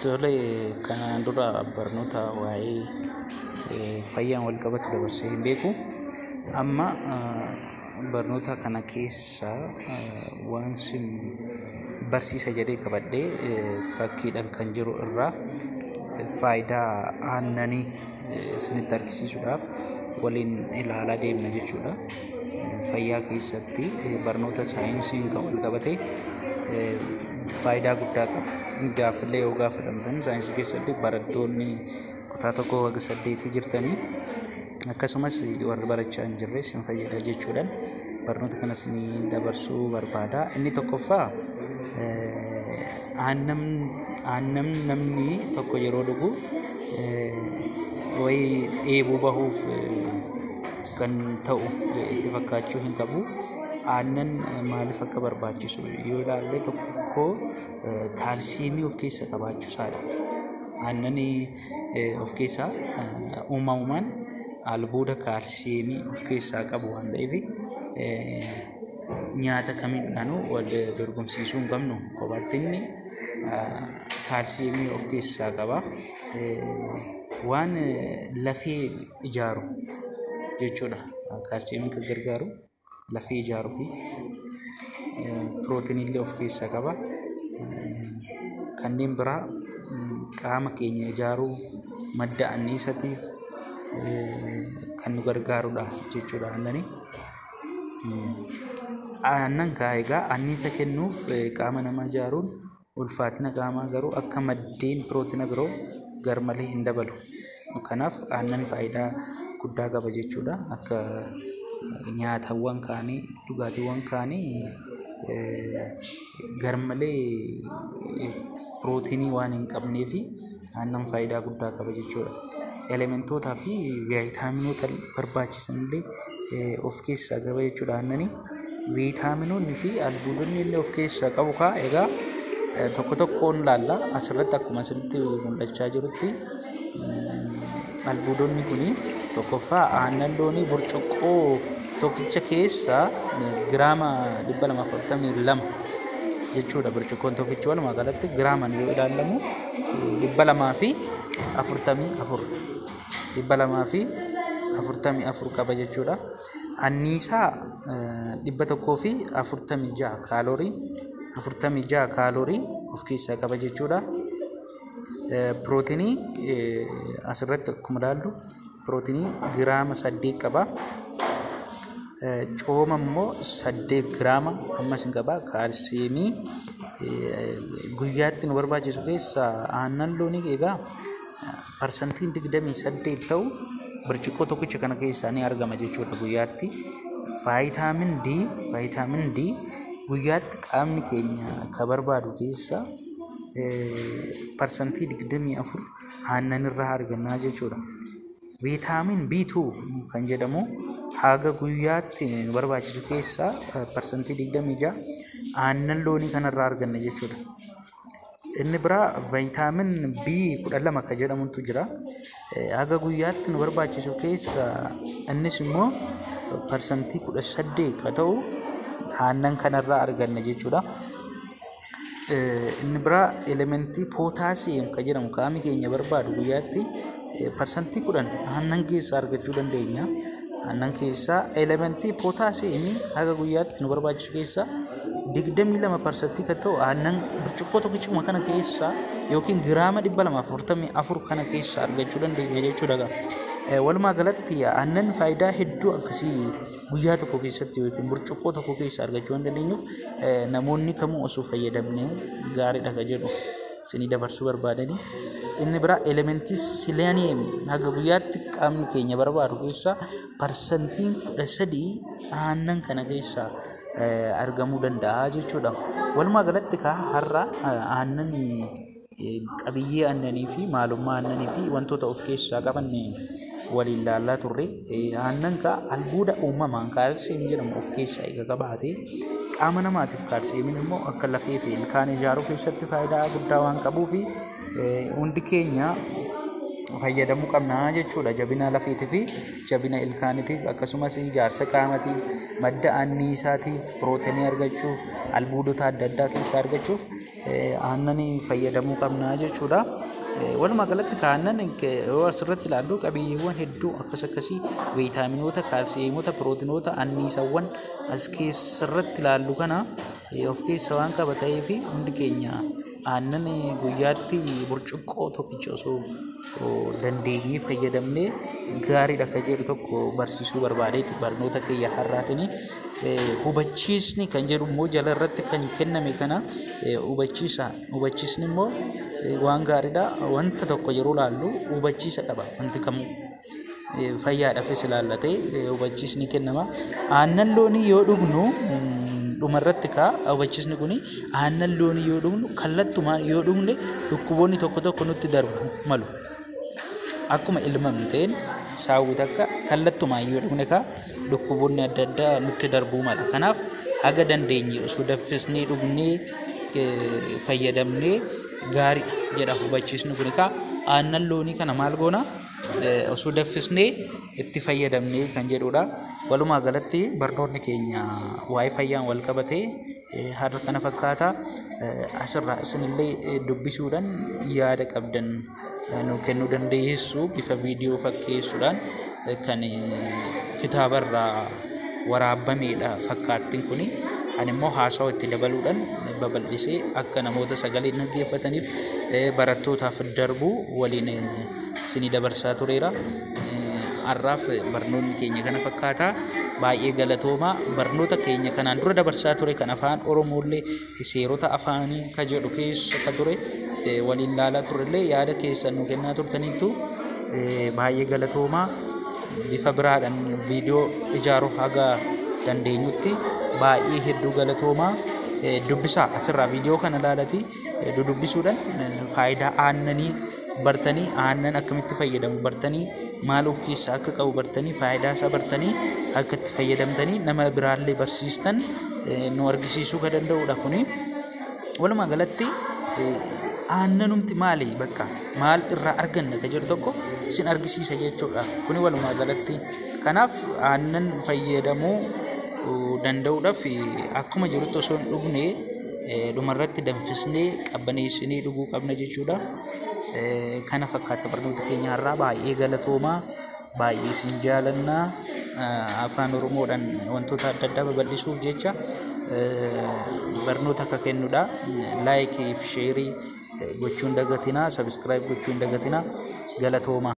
Tole, kanaan dura barnoota waa'ee fayyaan wal qabatu dabarsee hin beeku. Amma barnoota kana keessa waan sin barsiisa jedhee qabadhee fakkiidhaan kan jiru irraa faayidaa aannanii isinitti argisiisuudhaaf waliin ilaalaa deemna jechuudha. Fayyaa keessatti barnoota saayinsiin kan wal qabate faayidaa guddaa qaba. Gaaffilee yoo gaafatamtan saayinsii keessatti barattoonni kutaa 1 haga 8 jirtanii, akkasumas warri barachaa hin jirre isin fayyada jechuudhaan barnoota kana isinii dabarsuu barbaada. Inni tokkoffaa, aannan namni tokko yeroo dhugu wayii dheebuu bahuuf kan ta'u itti fakkaachuu hin qabu. Aannan maaliif akka barbaachisu yoo ilaalle, tokko kaalsiyeemii of keessa qabaachuu isaadha. Aannan of keessaa uumamumaan albuuda kaalsiyeemii of keessaa qabu waan ta'eef, nyaata kamiidhaanuu wal dorgomsiisuu hin qabnu. Kophaatti inni kaalsiyeemii of keessaa qaba. Waan lafee ijaaru jechuudha. Kaalsiyeemiin kan gargaaru lafee ijaaruu fi pirootinii illee of keessaa qaba. Kanneen biraa qaama keenya ijaaruu, madda anniisaatiif kan nu gargaarudha jechuudha aannani. Aannan egaa anniisa kennuuf, qaama namaa ijaaruun, ulfaatina qaamaa garuu akka maddeen pirootina biroo garmalee hin dabalu. Kanaaf aannan faayidaa guddaa qaba jechuudha. Akka nyaatawwan kaanii, dhugaatiiwwan kaanii garmalee pirootinii waan hin qabneef, aannan faayidaa guddaa qaba jechuudha. Elementootaa fi vaayitaaminoota barbaachisan illee of keessaa qaba jechuudha aannani. Viitaaminoonni fi albuudonni illee of keessaa qabu. Kaa egaa tokko tokkoon laalla. Asirratti akkuma asirratti mul'achaa jirutti, albuudonni kuni tokkoffaa aannan loonii burcuqqoo tokkicha keessa giraama 242 jechuudha. Burcuqqoon tokkichi walumaa galatti giraaman yoo ilaalamu 244, 244 qaba jechuudha. Anniisaa 146 kaaloorii, 46 kaaloorii of keessaa qaba jechuudha. Pirootinii asirratti akkuma ilaallu pirootinii giraama 8 qaba. Cooma immoo 8 giraama ammas hin qaba. Kaalsiyeemii guyyaatti nu barbaachisu keessaa aannan loonii egaa parsantiin 28 ta'u burcuqqoo tokkicha kana keessaa ni argama jechuudha guyyaatti. Vaayitaamin D, vaayitaamin D guyyaatti qaamni keenya ka barbaadu keessaa parsantii 24 aannan irraa argannaa jechuudha. Viitaamin B2 kan jedhamu haga guyyaatti nu barbaachisu keessaa parsantii 26 aannan loonii kanarraa arganna jechuudha. Inni biraa vaayitaamin B12 kan jedhamutu jira. Haga guyyaatti nu barbaachisu keessaa innis immoo parsantii 18 ka ta'u aannan kanarraa arganna jechuudha. Inni biraa elementii pootaasiyeem kan jedhamu qaamni keenya barbaadu guyyaatti parsantii 10 aannan keessaa argachuu dandeenya. Aannan keessaa elementii pootaasiyeemii haga guyyaatti nu barbaachisu keessaa 22 parsantii kan ta'u aannan burcuqqoo tokkichuma kana keessaa yookiin giraama 244 kana keessaa argachuu dandeenya jechuudha. Walumaa galatti aannan faayidaa hedduu akkasii guyyaa tokko keessatti yookiin burcuqqoo tokko keessaa argachuu waan dandeenyuuf, namoonni kamuu osoo fayyadamne gaariidha kan jedhu isinii dabarsuu barbaadanii. Inni biraa elementii silaaniyeem haga guyyaatti qaamni keenya barbaadu keessaa parsantiin 13 aannan kana keessaa argamuu danda'a jechuudha. Walumaa galatti kaa har'a aannan, qabiyyee aannanii fi maalummaa aannanii fi wantoota of keessaa qaban waliin ilaallaa turre. Aannan kaa albuuda uumamaan kaalsiyeem jedhamu of keessaa eega qabaate, qaama namaatiif kaalsiyeemiin immoo akka lafee fi ilkaan ijaaruu keessatti faayidaa guddaa waan qabuuf, hundi keenya fayyadamuu qabna jechuudha. Jabina lafeetii fi jabina ilkaaniitiif akkasumas ijaarsa qaamatiif, madda anniisaatiif, pirootinii argachuuf, albuudota adda addaa keessaa argachuuf aannan fayyadamuu qabna jechuudha. Walumaa galatti aannan yoo asirratti ilaallu qabiyyeewwan hedduu akkas akkasii viitaaminoota, kaalsiyeemota, pirootinoota, anniisawwan as keessarratti ilaallu kana of keessa waan qaba ta'ee fi hundi keenya aannan guyyaatti burcuqqoo tokkicha osoo dandeenyee fayyadamnee gaariidha kan jedhu tokko barsiisuu barbaadeeti barnoota kiyya har'aatiin. Hubachiisni kan jedhu immoo jala irratti kan kenname kana hubachiisa. Hubachiisni immoo waan gaariidha. Wanta tokko yeroo ilaallu hubachiisa qaba wanti kamuu. Fayyaadhaafis ilaallatee hubachiisni kennama. Aannan loonii yoo dhugnu dhumarratti kaa hubachiisni kun aannan loonii yoo dhugnu kallattumaan yoo dhugne dhukkuboonni tokko tokko nutti darbu malu. Akkuma ilmamteen saawwi takka kallattumaan yoo dhugne kaa dhukkuboonni adda addaa nutti darbuu mala. Kanaaf haga dandeenye osoo danfisnee dhugnee fayyadamnee gaariidha jedha hubachiisni kun kaa aannan loonii kana maal goona osoo danfisnee itti fayyadamnee kan jedhudha. Walumaa galatti barnoonni keenya waa'ee fayyaan wal qabatee har'a kana fakkaata. Asirraa isinillee dubbisuudhaan yaada qabdan nu kennuu dandeessu bifa viidiyoo fakkeessuudhaan kan kitaabarraa waraabamedha fakkaattiin kuni. Ani immoo haasawa itti dabaluudhaan babal'isee akka namoota sagalee dhaggeeffataniif barattootaaf darbu waliin isinii dabarsaa tureera. Har'aaf barnoonni keenya kana fakkaata. Baay'ee galatooma. Barnoota keenya kanaan dura dabarsaa ture kan afaan Oromoollee seerota afaanii ka jedhu keessa ka ture waliin ilaalaa turrellee yaada keessan nu kennaa turtaniittu baay'ee galatooma. Bifa biraadhaan viidiyoo ijaaruu haga dandeenyutti baay'ee hedduu galatooma. Dubbisaa asirraa viidiyoo kana ilaalatii dudubbisuudhaan faayidaa aannanii bartanii aannan akkamitti fayyadamu bartanii maal of keessaa akka qabu bartanii faayidaa isaa bartanii akka itti fayyadamtanii nama biraallee barsiistan nu argisiisuu kan danda'udha kuni. Walumaa galatti aannanumti maali bakka maal irraa arganna kan jedhu tokko isin argisiisa jechuudha. Kuni walumaa galatti kanaaf aannan fayyadamuu danda'uudhaaf akkuma jirutti osoo hin dhugne dhumarratti danfisnee qabbaneessinee dhuguu qabna jechuudha. Kana fakkaata barnoota keenya har'aa baay'ee galatoomaa baay'ee isin jaalannaa afaan Oromoodhaan wantoota adda addaa babal'isuuf jecha barnoota akka kennudha. Laayikii fi sheerii gochuu hin dagatinaa, sabiskiraayib gochuu hin dagatinaa. Galatoomaa.